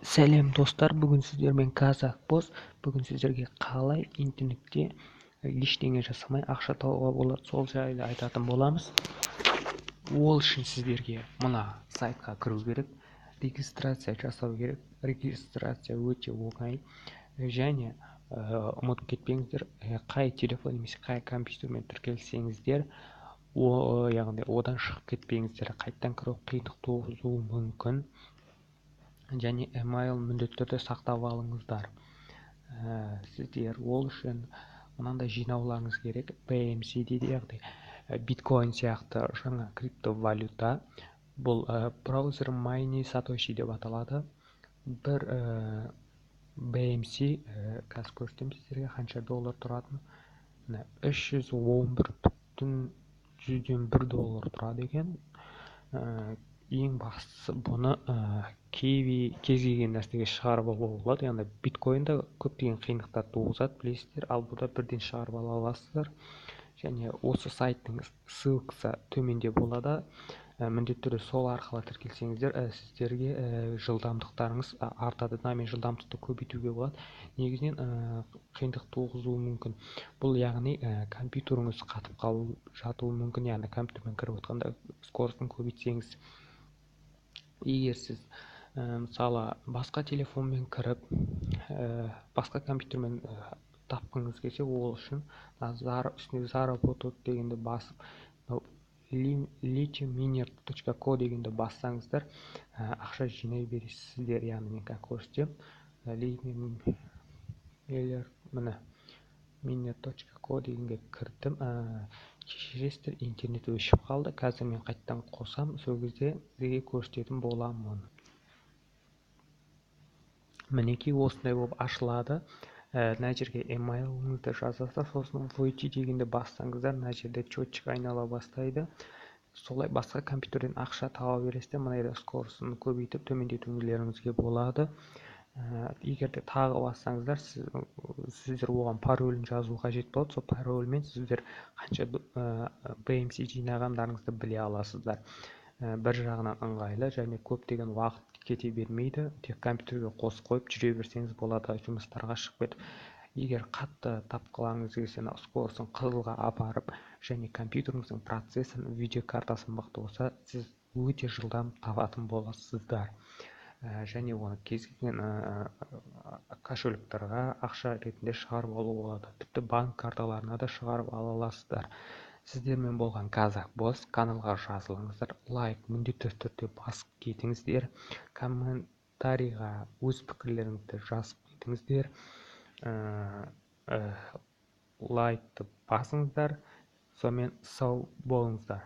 Сәлем, достар! Бүгін сіздермен Казах Бос. Бүгін сіздерге қалай интернетте ештеңе жасамай ақша табуға болады, сол жайлы айтатын боламыз. Ол үшін сіздерге мына сайтқа кіру керек, регистрация жасау керек. Регистрация өте оңай. Және ұмытып кетпеңіздер, қай телефон немесе қай компьютермен тіркелсеңіздер, яғни одан шығып кетпеңіздер, қайтадан кіру қиындық туғызуы мүмкін. Және email міндетті түрде сақтап алыңыздар. Сіздер ол үшін мынандай жинауларыңыз керек. BMC дейді, яғни биткоин сияқты жаңа криптовалюта. Бұл браузер Майни Сатоши деп аталады. Бір BMC, қазір көрсетемін сіздерге қанша доллар тұратынын. Міне, 311,1 доллар тұрады екен. Ең бастысы, бұны киви, кез келген нәрсеге шығарып алуға болады. Яғни биткоинда көптеген қиындықтар туғызады, білесіздер, ал бұда бірден шығарып ала аласыздар. Және осы сайттың ссылкасы төменде болады. Міндетті түрде сол арқылы тіркелсеңіздер, сіздерге жылдамдықтарыңыз артады. Мынамен жылдамдықты көбейтуге болады. Негізінен қиындық туғызуы мүмкін бұл, яғни компьютеріңіз қатып қалып жатуы мүмкін, яғни компьютермен кіріп отқанда скоростын көбейтсеңіз. Егер сіз мысалы, басқа телефонмен кіріп, басқа компьютермен тапқыңыз келсе, ол үшін үстіне «Заработать» дегенді басып, ко дегенді бассаңыздар, ақша жинай бересіздер. Яғни мен қазір көрсетемін. Міне, miner.co дегенге кірдім. Кешіресіздер, интернет өшіп қалды. Қазір мен қайтадан қосам, сол кезде сізге көрсететін боламын. Мінекей, осындай болып ашылады. Мына жерге емайлыңызды жазасыздар, сосын «Войти» дегенді бассаңыздар, мына жерде счетчик айнала бастайды. Солай басқа компьютерден ақша таба бересіздер. Мына жерде скоростын көбейтіп, төмендетулеріңізге болады. Егер де тағы бассаңыздар, сіздер оған паролін жазу қажет болады. Сол парольмен сіздер қанша BMC жинағандарыңызды біле аласыздар. Бір жағынан ыңғайлы және көптеген уақыт кете бермейді. Тек компьютерге қосып қойып жүре берсеңіз болады, жұмыстарға шығып кетіп. Егер қатты тапқыларыңыз келсе, скоростын қызылға апарып және компьютеріңіздің процессорын, видеокартасы мықты болса, сіз өте жылдам табатын боласыздар. Және оны кез келген кошелектарға ақша ретінде шығарып алуға болады, тіпті банк карталарына да шығарып ала аласыздар. Сіздермен болған Казах Бос. Каналға жазылыңыздар, лайк міндетті түрде басып кетіңіздер, комментарийға өз пікірлеріңізді жазып кетіңіздер, лайкты басыңыздар. Сонымен, сау болыңыздар.